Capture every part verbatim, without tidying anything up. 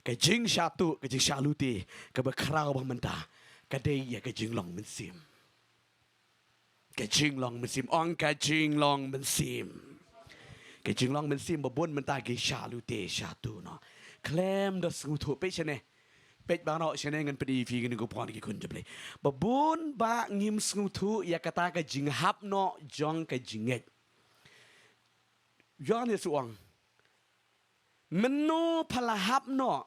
Ka jingshah tuh, ka jingshah lute, kaba khraw ba mynta ka dei ïa ka jinglong mynsiem. Ka jinglong mynsiem, ong ka jinglong mynsiem. Ka jinglong mynsiem ba bun mynta ki shah lute, shah tuh noh. Khlem da sngewthuh, peit shane. Peit baroh shane, ngan pyni ïa phi kine ki por ki khun jong U Blei. Ba bun ba ngim sngewthuh ïa kata ka jinghap noh jong ka jingngeit. Ïoh ne shu ong, mynno pha la hap noh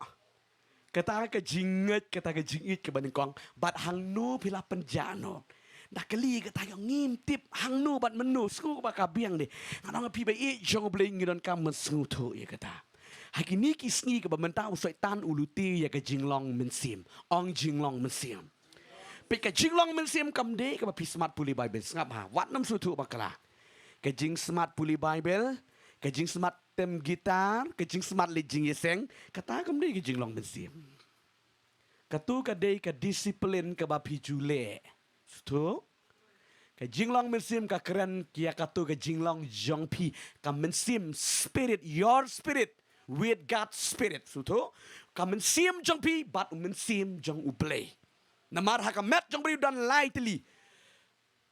kata ka jingngeit, kata ka jingïeit kaba nyngkong, bad hangno phi la pynjah noh? Da kali kata ka, ngim tip hangno bad mynno, shu ba ka biang de. Ngan ong ïa phi ba ïeit jong U Blei ngi donkam ban sngewthuh ïa kata. Ha kine ki sngi kaba mynta u Soitan u lute ïa ka jinglong mynsiem. Ong jinglong mynsiem. Peit ka jinglong mynsiem kam dei kaba phi smat pule Baibl, sngap ha. Wat nym sngewthuh bakla. Ka jingsmat pule Baibl, ka jingsmat tem gitar, ka jingsmat leit jingïaseng, kata kam dei ka jinglong mynsiem. Kato ka dei ka disiplin kaba phi ju leh. Sngewthuh? Ka jinglong mynsiem ka kren ïa kato ka jinglong jong phi, ka mynsiem, spirit, your spirit with God's spirit. Sngewthuh? Ka mynsiem jong phi bad u mynsiem jong U Blei. Namar ha ka met jong U Blei u don lai tylli.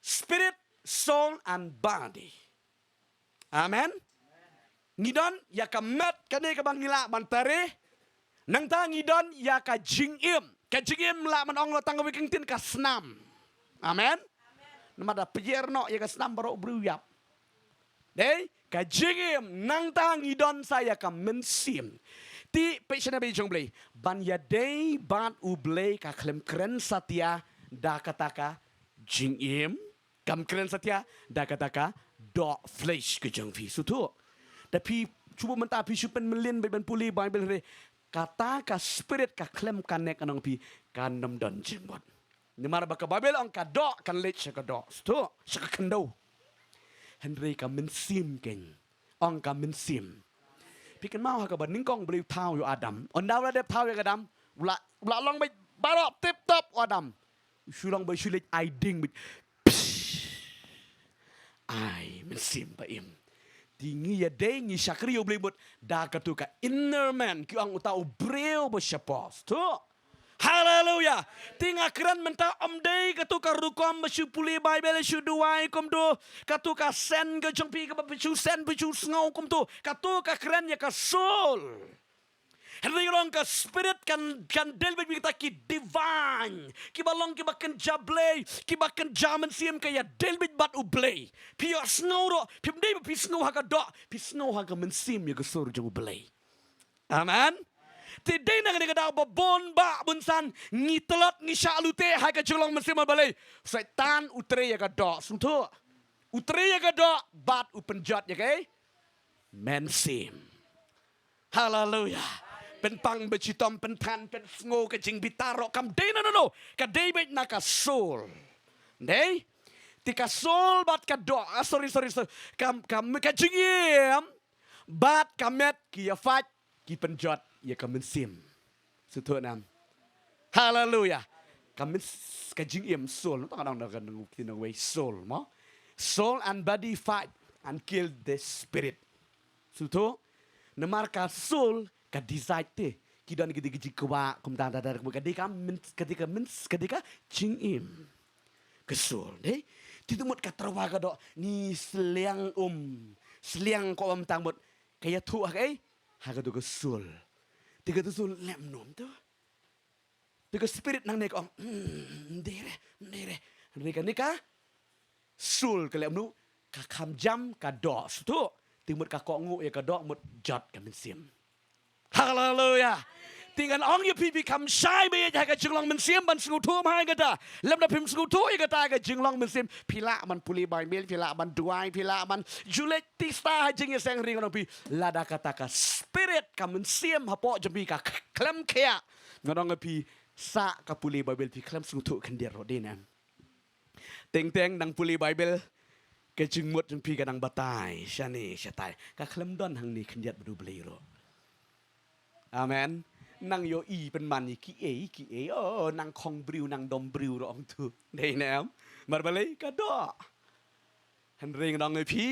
Spirit, soul and body. Amen. Ngi don ïa ka met, kane kaba ngi lah ban trei. Nangta ngi don ïa ka jingim. Ka jingim lah ban ong la tang kawei ka ktien, ka snam. Amen. Namar da pynïar noh ïa ka snam baroh u briew u ïap. Dei, ka jingim, nangta ngi don sa ïa ka mynsiem. Te peit shane ba ïeit jong U Blei. Ban ïadei bad U Blei ka khlem kren satia da kata ka jingim, kam kren satia da kata ka doh flesh ka jong phi. Sngewthuh? Da phi shu mynta phi shu pynmlien bad ban pule Baibl re, kata ka spirit ka khlem connect, ngan ong ïa phi, kan ym don jingmut. Namar ba ka Baibl ong ka doh kan leit sha ka doh. Sngewthuh? Sha ka khyndew. Hynrei ka mynsiem kein. Ong ka mynsiem. Phi kynmaw ha kaba nyngkong U Blei u thaw ïa u Adam. Ynda u la dep thaw ïa u Adam, u la, u la long beit baroh tip top u Adam. U shu long beit, shu leit ai ding beit. Psh. Ai mynsiem ba im. Te ngi ïadei, ngi shakri ïa U Blei mut da kato ka inner man, ki ong uta u briew ba shapoh. Sngewthuh? Haleluya. Te nga kren mynta ym dei kato ka rukom ba shu pule Baibl, shu duwai kumto, kato ka sen ka jong phi kaba phi shu sen, phi shu sngew kumto. Kato ka kren ïa ka soul. Hynrei ngi ong ka spirit kan, kan deal bad kita ki divine, kiba long kiba kynja Blei, kiba kynja mynsiem, ka ïa deal bad U Blei. Phi ïohsngew ruh, phim dei ba phi sngew ha ka doh, phi sngew ha ka mynsiem ïa ka sur jong U Blei. Amen. Te dei na kane ka daw ba bun bah bun san ngi tlot, ngi shah lute ha ka jinglong mynsiem, balei? Soitan u trei ïa ka doh, sngewthuh? U trei ïa ka doh bad u pynjot ïa ka mynsiem. Haleluya. Pynpang, pynchitom, pynthan, pynsngew, ka jingbitar ruh kam dei na no no. Ka dei beit na ka soul. Dei? Te ka soul bad ka doh, ah, sorry, sorry, sorry. Ka, ka, ka jingim bad ka met ki ïa fight, ki pynjot ïa ka mynsiem. Sngewthuh nam? Haleluya. Ka myns-, ka jingim, soul. Ngan ong da ka nang ki nang wei soul, mo? Soul and body fight and kill the spirit. Sngewthuh? Namar ka soul ka decide te. Ki don ki dei ki jingkwah, kumta, ta, ta, kumta, ka dei ka myns-, ka dei ka myns-, ka dei ka jingim. Ka soul, dei? Te tu mut ka tyrwa ka doh, ngi sliang um, sliang ko um tang mut, ka ïathuh ha kaei? Ha kato ka soul. Te kato soul leh kumno to? Te ka spirit nangne ka ong, "Hmm, ym dei re, ym dei re." Hynrei kane ka soul ka leh kumno? Ka kham jam, ka doh. Sngewthuh? Te mut ka kohnguh ïa ka doh, mut jot ka mynsiem. Haleluya. Te ngan ong ïa phi, phi kham shai beit ha ka jinglong mynsiem ban sngewthuh bha ïa kata. Lymda phim sngewthuh ïa kata ka jinglong mynsiem, phi lah ban pule Baibl, phi lah ban duwai, phi lah ban ju leit tista ha jingïaseng, hynrei ngan ong ïa phi, lada kata ka spirit, ka mynsiem hapoh jong phi ka khlem khiah, ngan ong ïa phi, sah ka pule Baibl phi khlem sngewthuh khyndiat ruh, dei ne em? Teng teng nang pule Baibl, ka jingmut jong phi ka nang batai shane shatai. Ka khlem don hangne khyndiat bad U Blei ruh. Amen. Nang ïohi pynman ïa kiei kiei, oh, nang khong briew, nang dom briew ruh ong tu. Dei ne em? Namar balei? Ka doh. Hynrei ngan ong ïa phi,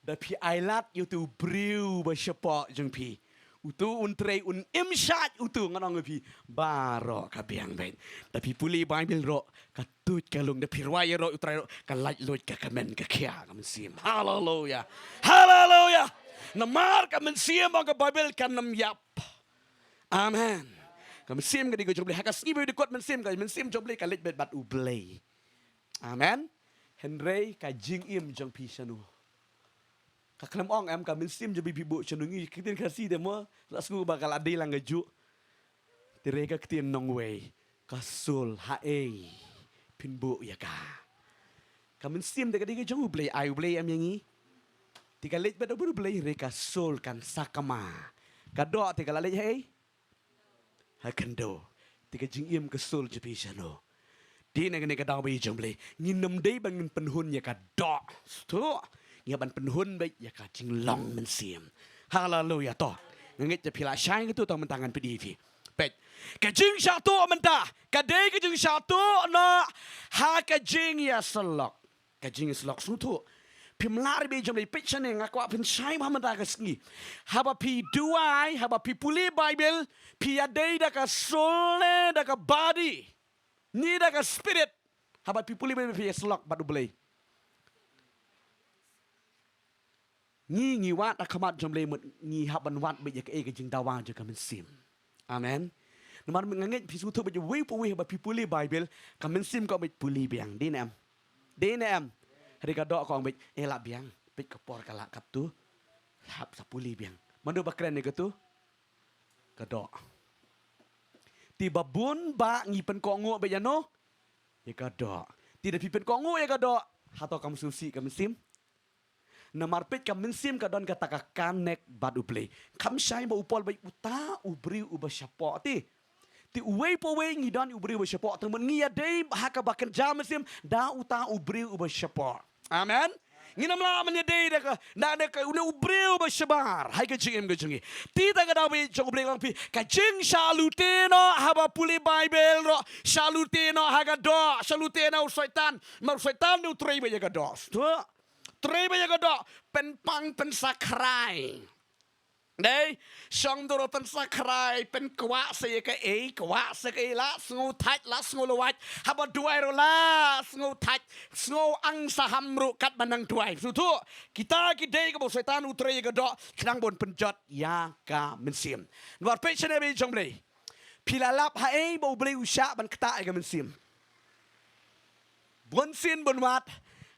da phi ailad ïa utu u briew ba shapoh jong phi, Utu un trei un im shait utu ngan ong ïa phi. Baroh ka biang beit. Da phi pule Baibl ruh ka tuid ka lung, da phi rwai ïaroh U Trai ruh ka laitluid ka kmen ka khia ka mynsiem. Haleluia. Haleluia. Namar ka mynsiem ong ka Baibl kan ym ïap. Amen. Ka mynsiem ka dei ka jong U Blei. Ha ka sngi ba dei kot mynsiem, ka mynsiem jong U Blei ka leit beit bad U Blei. Amen. Hynrei ka jingim jong phi shano? Ka khlem ong em ka mynsiem jong phi phi buh shano? Ngi ktien Khasi te mo, la sngew ba ka la dei lang kajuh. Te re ka ktien nongwei, ka soul, haei phin buh ïa ka? Ka mynsiem te ka dei ka jong U Blei, ai U Blei em ïa ngi. Te ka leit bad U Blei, re ka soul kan sakma. Ka doh te ka la leit haei? Ha khyndew. Te ka jingim ka soul jong phi shano? Te na kane ka daw ba ïeit jong U Blei, ngin ym dei ba ngin pynhun ïa ka doh. Sngewthuh. Ngi hap ban pynhun beit ïa ka jinglong mynsiem. Haleluia. To nga ngeit te phi la shai katu, to mynta ngan peit ïa phi. Peit. Ka jingshah tuh mynta ka dei ka jingshah tuh noh ha ka jingïasyllok. Ka jingïasyllok, sngewthuh. Phim lah re ba ïeit jong U Blei, peit shane, nga kwah phin shai bha mynta ka sngi. Haba phi duwai, haba phi pule Baibl, phi ïadei da ka soul ne da ka body? Ni da ka spirit? Haba phi pule Baibl phi ïasyllok bad U Blei. Ngi, ngi wad ha khmat jong U Blei mut ngi hap ban wad beit ïa kaei? Ka jingdawa jong ka mynsiem. Amen. Namar nga ngeit phi sngewthuh beit uwei pa uwei haba phi pule Baibl, ka mynsiem ka ong beit pule biang. Dei ne em? Dei ne em? Hynrei ka doh ka ong beit, eh, lah biang. Peit ka por ka la kap tu. Hap sa pule biang. Mano ba kren ïa katu? Ka doh. Te ba bun ba ngi pynkohnguh beit ïano? Ïa ka doh. Te da phi pynkohnguh ïa ka doh, hato kam sngewsih ka mynsiem? Namar peit ka mynsiem ka don kata ka connect bad U Blei. Kham shai ba u Paul beit uta u briew uba shapoh te. Te uwei pa uwei ngi don u briew uba shapoh. Te mut ngi ïadei ha kaba kynja mynsiem da uta u briew uba shapoh. Amen. Ngin ym lah ban ïadei da ka, da, da ka, une u briew uba shabar ha ka jingim ka jong ngi. Te ta ka daw ba ïeit jong U Blei, nga ong phi, ka jingshah lute noh haba pule Baibl ruh, shah lute noh ha ka doh, shah lute noh u Soitan. Namar u Soitan u trei beit ïa ka doh. Sngewthuh. Trei beit ïa ka doh, pynpang pynsakhrai. Dei, shong dur pynsakhrai, pynkwah sa ïa kaei, kwah sa kaei, la sngew thait, la sngew lwait. Haba duwai ruh la sngew thait, sngew angsaham ruh katba nang duwai. Sngewthuh, kita ki dei kaba u Soitan u trei ïa ka doh, khnang ban pynjot ïa ka mynsiem. Namar peit shane ba ïeit jong U Blei. Phi la lap haei ba U Blei u shah ban ktah ïa ka mynsiem? Bun sien bun wat,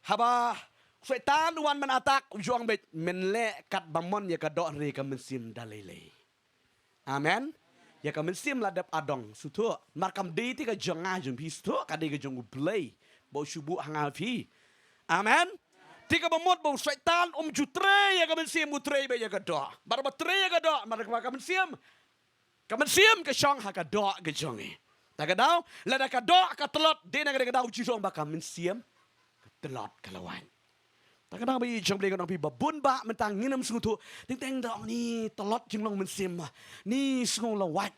haba u Soitan u wan ban attack, u ju ong beit, men leh katba mon ïa ka doh, hynrei ka mynsiem da lei lei. Amen. Ïa ka mynsiem la dep adong, sngewthuh. Namar kam dei te ka jong nga jong phi, sngewthuh, ka dei ka jong U Blei ba u shu buh ha nga phi. Amen. Te kaba mut ba u Soitan um ju trei ïa ka mynsiem, u trei beit ïa ka doh. Bad ba trei ïa ka doh, namar kaba ka mynsiem, ka mynsiem ka shong ha ka doh ka jong ngi. Ta ka daw, lada ka doh ka tlot, dei na ka daw u Jisu u ong ba ka mynsiem ka tlot, ka lwait. Ta ka daw ba ïeit jong U Blei, nga ong phi, ba bun ba mynta ngin ym sngewthuh. Teng teng da ong ni tlot jinglong mynsiem, ni sngew lwait.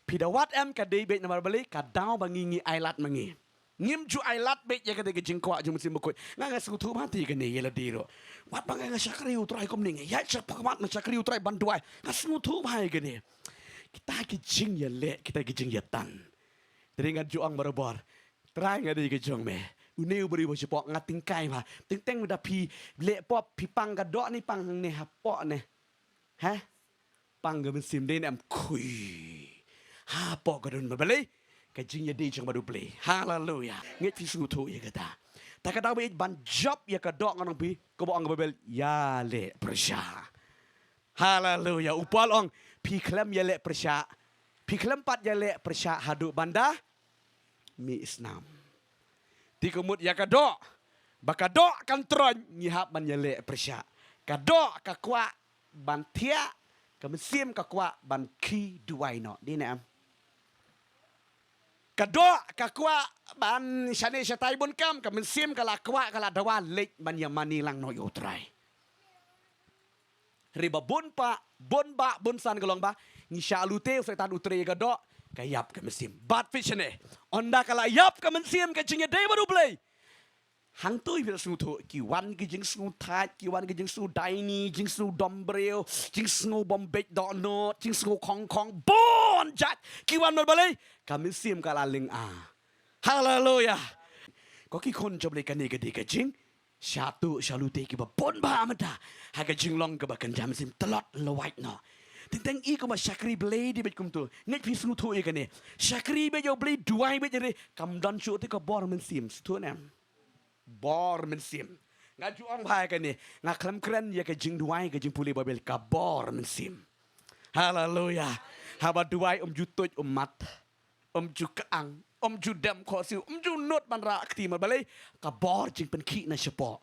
Phi da wad em, ka dei beit namar balei? Ka daw ba ngi, ngi ailad ma ngi. Ngim ju ailad beit ïa kata ka jingkwah jong u Mynsiem Bakhuid. Nga, nga sngewthuh bha te kane ïa lade ruh. Wat ba nga, nga shakri U Trai kumne, nga ïaid shakhmat, nga shakri U Trai ban duwai. Nga sngewthuh bha ïa kane. Kita ki jingïaleh, kita ki jingïatan. Te ngan ju ong barabor, Trai, nga dei ka jong me. Une u briew ba shapoh, nga tyngkai bha. Teng teng da phi leh pop, phi pang ka doh ne, pang hangne hapoh ne? Heh? Pang ka mynsiem, dei ne em? Khui. Hapoh ka don, balei? Ka jingïadei jong u bad U Blei. Haleluia. Ngeit phi sngewthuh ïa kata. Ta ka daw ba ïeit, ban jop ïa ka doh, ngan ong phi, kumba ong ka Baibl, ïaleh pyrshah. Haleluia. U Paul u ong, phi khlem ïaleh pyrshah. Phi khlem pat ïaleh pyrshah haduh ban da mih snam. Te ka mut ïa ka doh, ba ka doh kan troiñ, ngi hap ban ïaleh pyrshah. Ka doh ka kwah ban thiah, ka mynsiem ka kwah ban khie duwai noh. Dei ne em? Ka doh ka kwah ban shane shatai bun kam, ka mynsiem ka la kwah, ka la dawa leit ban ïamane lang noh ïa U Trai. Hynrei ba bun pa, bun ba, bun san ka long ba ngi shah lute, u Soitan u trei ïa ka doh, ka ïap ka mynsiem. Bad phi shane, ynda ka la ïap ka mynsiem, ka jingïadei bad U Blei, Hangtei phi sngewthuh, ki wan ki jingsngew thait, ki wan ki jingsngew daini, jingsngew dom briew, jingsngew bom beit dohnud, jingsngew khongkhong, bun jait ki wan. Namar balei? Ka mynsiem ka la ling a. Haleluya. Ko ki khun jong U Blei, kane ka dei ka jing shatu shalute kiba bun bha mynta ha ka jinglong kaba kynja mynsiem. Tlot lawait noh. Teng teng i kumba shakri Blei dei beit kumtu. Ngeit phi sngewthuh ïa kane. Shakri beit ïa U Blei, duwai beit ïa U Blei, kam don shuh te ka bor mynsiem. Sngewthuh ne em? Bor mynsiem. Nga ju ong bha ïa kane. Nga khlem kren ïa ka jingduwai, ka jingpule Baibl, ka bor mynsiem. Haleluya. Haba duwai, ym ju tuid ummat, ym ju kyang, ym ju dem khohsiew, ym ju nud ban rah kti. Namar balei? Ka bor jingpynkhih na shapoh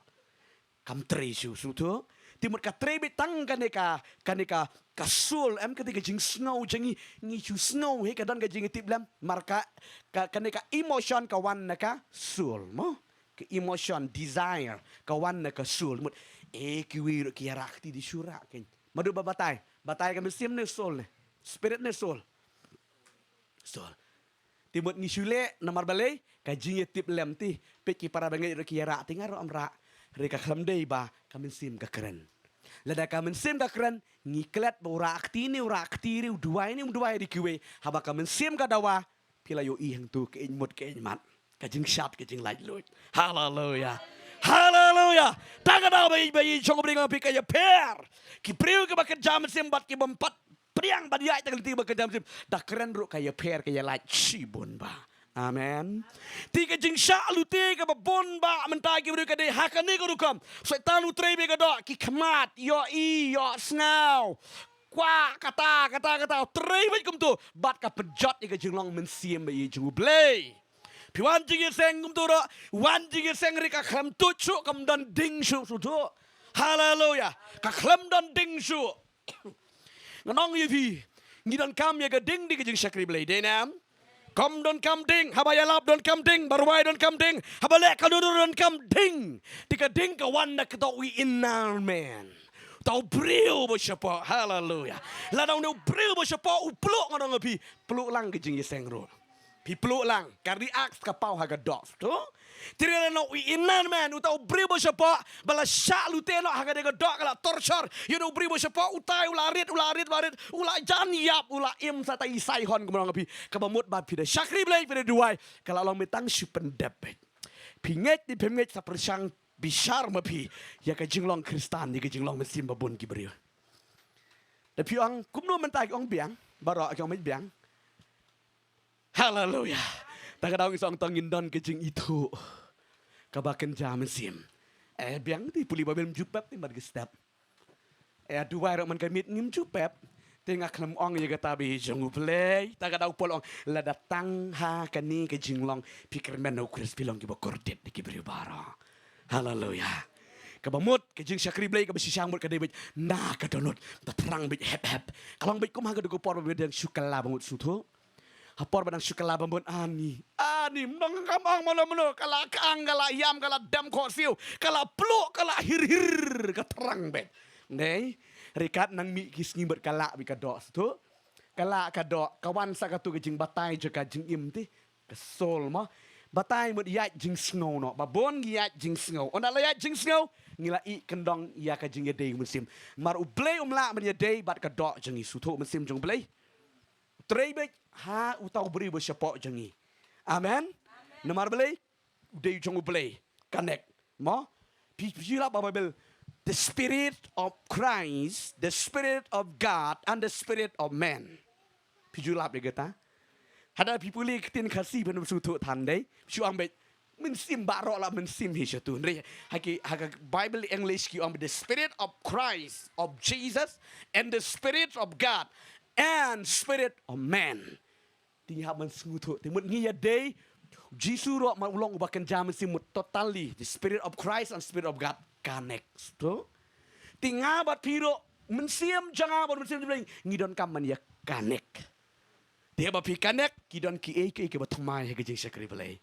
kam trei shuh. Sngewthuh? Te mut ka trei beit tang kane ka, kane ka, ka soul, em, kane ka jingsngew jong ngi. Ngi shu sngew, hei, ka don ka jingïatiplem. Namar ka, ka, kane ka emotion ka wan na ka soul, mo? Ka emotion, desire, ka wan na ka soul. Mut, eh, kiwei ruh ki ïarah kti, dei shu rah kein. Naduh ba batai, batai ka mynsiem ne soul ne? Spirit ne soul? Soul. Te mut ngi shu leh, namar balei? Ka jingïatiplem te. Peit, ki para bangeit ruh ki ïarah, te nga ruh ym rah. Hynrei ka khlem dei ba ka mynsiem ka kren. Lada ka mynsiem ka kren, ngi klet ba u rah kti ne u rah kti, u duwai ne um duwai, dei kiwei. Haba ka mynsiem ka dawa, phi la ïohi hangtu, ka ïeit mut ka ïeit mat, ka jingshad, ka jinglaitluid. Haleluya. Haleluya. Tang ka daw ba ïeit, ba ïeit jong U Blei, nga ong ïa phi, ka ïapher. Ki briew kiba kynja mynsiem bad kiba ym pat pdiang ban ïaid tang lynti ba kynja mynsiem, da kren ruh ka ïapher, ka ïalait shibun bha. Amen. Te ka jingshah lute kaba bun bha mynta ki briew ka dei ha kane ka rukom. Soitan u trei beit ka doh, ki khmat, ïohi, ïohsngew, kwah kata, kata, kata, u trei beit kumtu. Bad ka pynjot ïa ka jinglong mynsiem ba ïeit jong U Blei. Phi wan jingïaseng kumtu ruh, wan jingïaseng hynrei ka khlem tuid shuh, kam don ding shuh, sngewthuh. Haleluya. Ka khlem don ding shuh. Ngan ong ïa phi, ngi donkam ïa ka ding, dei ka jingshakri Blei, dei ne em? Kam donkam ding, haba ïalap donkam ding, ba rwai donkam ding, haba leh kano kano donkam ding. Te ka ding ka wan na kata u inner man. Uta u briew ba shapoh, haleluya. Lada une u briew ba shapoh u pluh, ngan ong ïa phi, pluh lang ka jingïaseng ruh. Phi pluh lang, ka react ka paw ha ka doh, sngewthuh? Te lada u inner man, uta u briew ba shapoh, ba la shah lute noh ha kane ka doh, ka la torture ïa une u briew ba shapoh, utai u la rit, u la rit, u la rit, u la jan ïap, u la im sa tang i saihon, kumno nga ong ïa phi, kaba mut ba phi da shakri Blei, phi da duwai, ka la long beit tang shu pyndep beit. Phi ngeit ne phim ngeit, sa pyrshang bishar ma phi ïa ka jinglong Khristan, ïa ka jinglong mynsiem ba bun ki briew. Da phi ong kumno mynta, ki ong biang, baroh ki ong beit biang. Haleluya. Tang ka daw ngi sa ong tang ngin don ka jingithuh kaba kynja mynsiem. Eh, biang te pule Baibl ym ju pep te bad ki step. Eh, duwai ruh man ka miet ngim ju pep. Te nga khlem ong ïa kata ba ïeit jong U Blei. Tang ka daw Paul ong, lada tang ha kane ka jinglong phi kyrmen ha U Khrist, phi long kiba kordit da ki briew baroh. Haleluya. Kaba mut ka jingshakri Blei kaba shisha mut ka dei beit na ka dohnud. Ta thrang beit hep hep. Ka long beit kum ha ka dei ka por ba dang shu kylla ba mut, sngewthuh. Ha por ba dang shu kylla ba mut, ani, ani, mynno ngam ong mano mano, ka la kyang, ka la ïam, ka la dem khohsiew, ka la pluh, ka la hir hir, ka thrang beit. Dei, ryngkat nang mih ki sngi bad ka lah beit ka doh, sngewthuh. Ka lah ka doh, ka wan sa katu ka jingbatai jong ka jingim te, ka soul mo. Batai mut ïaid jingsngew noh, ba bun ngi ïaid jingsngew. Ynda la ïaid jingsngew, ngi la ïeh kyndong ïa ka jingïadei mynsiem. Namar U Blei um lah ban ïadei bad ka doh jong ngi, sngewthuh, mynsiem jong U Blei. Trei beit ha uta u briew ba shapoh jong ngi. Amen. Namar balei? U dei jong U Blei. Connect. Mo? Phi, phi ju lap ha Baibl, the Spirit of Christ, the Spirit of God, and the Spirit of man. Phi ju lap ïa kata? Haba phi pule ktien Khasi phin sngewthuh than dei. Phi ju ong beit, mynsiem baroh la mynsiem hi shatu. Hynrei ha ki, ha ka Baibl English ki ong, the Spirit of Christ, of Jesus, and the Spirit of God, and Spirit of man. Te ngi hap ban sngewthuh. Te mut ngi ïadei, Jisu ruh ma u long uba kynja mynsiem mut totally. The Spirit of Christ and Spirit of God connect. Sngewthuh? Te nga bad phi ruh, mynsiem jong nga bad mynsiem jong U Blei, ngi donkam ban ïa connect. Te haba phi connect, ki don kiei kiei kiba thymmai ha ka jingshakri Blei.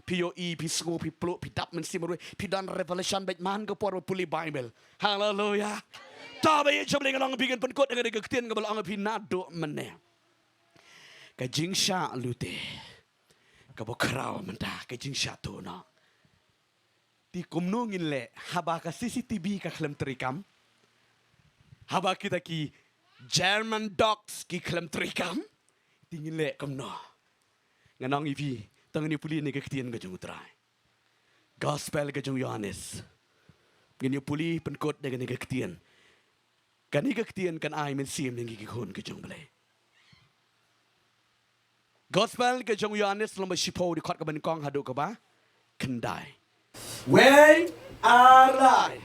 Phi ïohi, phi sngew, phi pluh, phi dap mynsiem marwei, phi don revelation beit man ka por ba pule Baibl. Haleluya. To ba ïeit jong U Blei, ngan ong ïa phi, ngan pynkut ïa kane ka ktien kaba la ong ïa phi naduh mynne. Ka jingshah lute kaba khraw mynta, ka jingshah tuh noh. Te kumno ngin leh haba ka C C T V ka khlem treikam? Haba kita ki German dogs ki khlem treikam? Te ngin leh kumno? Ngan ong ïa phi, to ngin ïa pule na ka ktien ka jong U Trai. Gospel ka jong u Ïohannes. Ngin ïa pule pynkut da kane ka ktien. Kane ka ktien kan ai mynsiem ïa ngi ki khun ka jong U Blei. Gospel ka jong u Ïohannes lynnong ba shiphew, dkhot kaba nyngkong haduh kaba khyndai. Wei ar lai.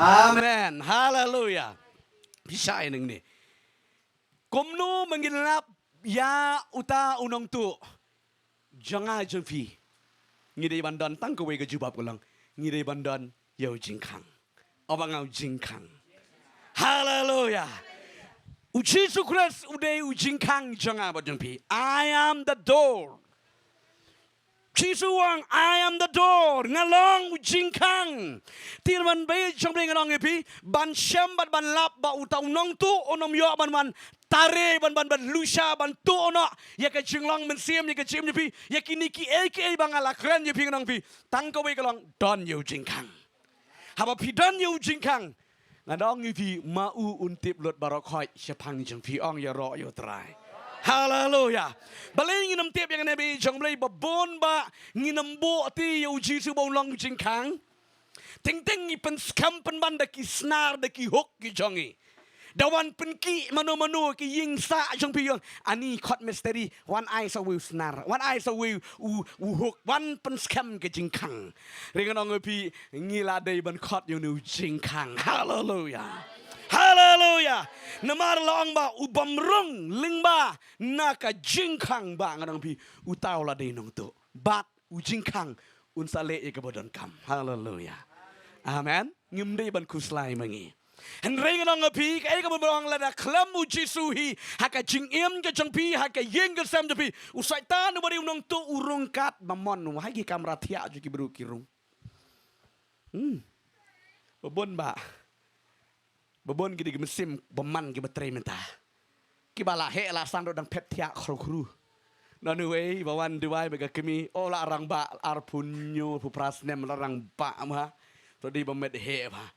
Amen. Haleluya. Pisa ineng ni. Kumno ba ngin lap ïa uta u nongtuh jong nga jong phi? Ngi dei ban don tang kawei ka jubab ka long, ngi dei ban don ïa u jingkhang. Aba nga u jingkhang. Haleluya. U Jisu Khrist u dei u jingkhang jong nga bad jong phi. I am the door. Jisu u ong, I am the door. Nga long u jingkhang. Te ban beit jong Blei ngan ong ïa phi, ban shem bad ban lap ba uta u nongtuh un ym ïoh ban ban tare, ban ban ban lusha, ban tuh noh ïa ka jinglong mynsiem, ïa ka jingim jong phi, ïa kine kiei kiei ba nga la kren ïa phi, ngan ong ïa phi, tang kawei ka long, don ïa u jingkhang. Haba phi don ïa u jingkhang, ngan ong ïa phi, ma u un tip lut baroh khoit shaphang jong phi, ong ïaroh ïa u Trai. Haleluya. Balei ngin ym tip ïa kane beit jong Blei? Ba bun ba ngin ym buh te ïa u Jisu ba u long u jingkhang. Teng teng ngi pynskhem pynban da ki snar, da ki hook ki jong ngi. Da wan pynkhih mano mano ki ïing sah jong phi, ong, ani khot mistri, wan ai sa uwei u snar, wan ai sa uwei u, u hook, wan pynskhem ka jingkhang. Hynrei ngan ong ïa phi, ngi la dei ban khot ïa une u jingkhang. Haleluya. Haleluya. Namar la ong ba u bym rung lyngba na ka jingkhang, ba ngan ong ïa phi, uta u la dei nongtuh. Bad u jingkhang un sa leh ïa kaba donkam. Haleluya. Amen. Ngim dei ban khuslai ma ngi. Hynrei ngan ong ïa phi, kaei kaba bun ba ong, lada khlem u Jisu hi ha ka jingim ka jong phi, ha ka ïing ka sem jong phi, u Soitan uba dei u nongtuh u rung katba mon, wahai ki kamra thiah jong ki briew ki rung. Hmm. Ba bun ba Ba bun ki dei ki mynsiem bymman kiba trei mynta. Kiba la heh la san ruh dang phet thiah khru khru. None uwei ba wan duwai bad ka kmie, o la rangbah arphew hynñiew arphew phra snem la rangbah ma. To dei ba met heh ba.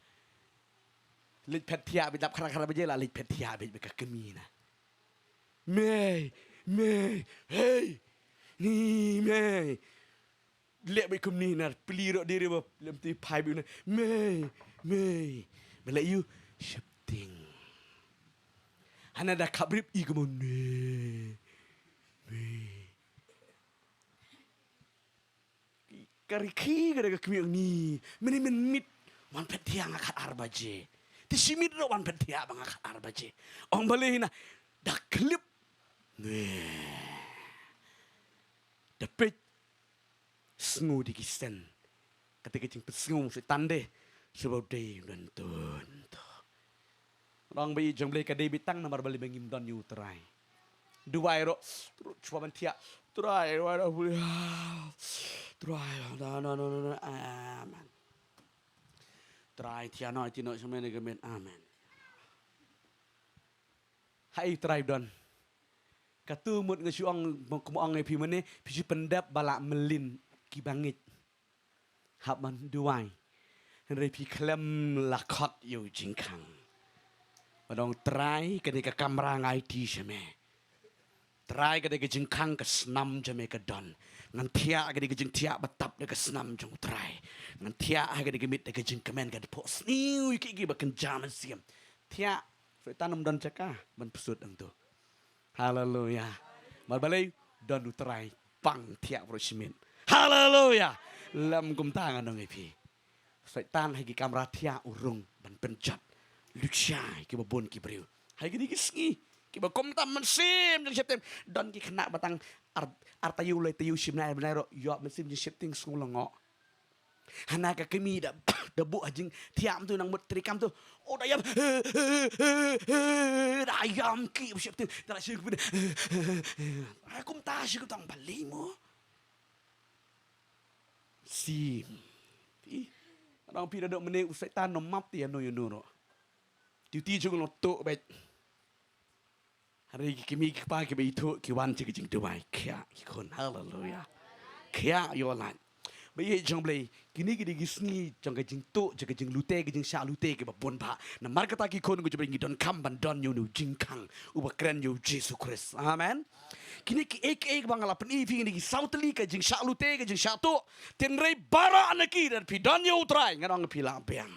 Leit phet thiah beit, lap khra khra baje la leit phet thiah beit bad ka kmie na. Mei, mei, hei. Ni mei. Leh beit kumne na pli ruh dei ruh ba lem ti phai beit na. Mei, mei. Ba leh ïu shepting. Hana da khap rip i kumne. Mei. Ka rikhi ka da ka kmie ni. Mene men mit wan phet thiah nga khat ar baje. Te shi mit ruh wan phet thiah ba nga khat ar baje. Ong balei na da khlip. Mei. Da peit. Sngew da ki sen. Kata ka jingpynsngew Soitan de. Shu ba u dei u don tun to. Ngan ong ba i jong Blei ka dei beit tang namar balei ba ngim don ïa u Trai. Duwai ruh, ruh shuwa ban thiah. Trai, duwai ruh, Trai, no, no, no, no, amen. Trai, thiah noh, thiah noh, sha mene ka met, amen. Haei u Trai u don? Katu mut nga shu ong, kumba ong ïa phi mynne, phi shu pyndep ba la mlien ki bangeit. Hap ban duwai. Hynrei phi khlem la khot ïa u jingkhang. Ba ong Trai, kane ka kamra nga aiti sha me. Trai, kane ka jingkhang ka snam jong me ka don. Ngan thiah kane ka jingthiah ba tap da ka snam jong u Trai. Ngan thiah ha kane ka miet da ka jingkmen, ka dei pok sniew ïa ki, ki ba kynja mynsiem. Thiah, Soitan ym don jaka ban psut hangto. Haleluya. Mar balei? Don u Trai pang thiah baroh shi miet. Haleluya. Lem kumta ngan ong ïa phi. Soitan ha ki kamra thiah u rung ban pynjot. Lut shai kiba bun ki briew. Ha kine ki sngi kiba kumta mynsiem jingsheptieng. Don ki khynnah ba tang ar, ar taïew lai taïew shi bnai bnai ruh ïoh mynsiem jingsheptieng sngew lyngngoh. Hana ka kmie da, da buh ha jingthiah mynta nang mut treikam tu. Oh, da ïam. Da ïam ki sheptieng. Da la shi. Ai kumta shi kumta balei mo. Sim. Phi. Nang phi da dok mynne u Soitan ym map te ïano ïano ruh. Duty jong u long tuh beit. Hynrei ki kmie ki kpa kiba ithuh ki wan sha ka jingduwai. Khia ki khun. Haleluya. Khia ïoh lait. Ba ïeit jong Blei, kine ki dei ki sngi jong ka jingtuh, jong ka jinglute, ka jingshah lute kiba bun bha. Namar kata ki khun ki jong Blei ngi donkam ban don ïa une u jingkhang uba kren ïa u Jisu Khrist. Amen. Kine kiei kiei kiba nga la pyni ïa phi, kine ki saw tylli, ka jingshah lute, ka jingshah tuh. Hynrei baroh na ki, lada phi don ïa u Trai, ngan ong phi lah biang.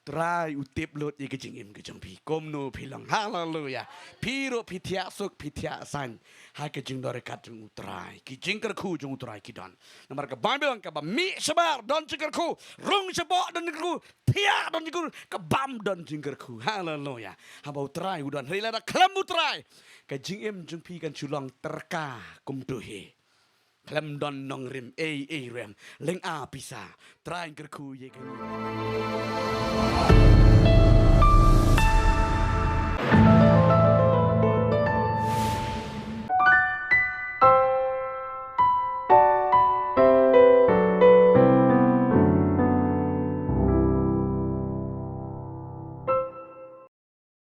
Trai u tip lut ïa ka jingim ka jong phi. Kumno phi long. Haleluya. Phi ruh phi thiah suk, phi thiah saiñ ha ka jingdon ryngkat jong u Trai. Ki jingkyrkhu jong u Trai ki don. Namar ka Baibl ong kaba mih shabar don jingkyrkhu, rung shapoh don jingkyrkhu, thiah don jingkyrkhu, ka bam don jingkyrkhu. Haleluya. Haba u Trai u don. Hynrei lada khlem u Trai, ka jingim jong phi kan shu long tyrka kumto hi. Khlem don nongrim ei ei ruh em. Lynga pisa. Trai un kyrkhu ïa kane.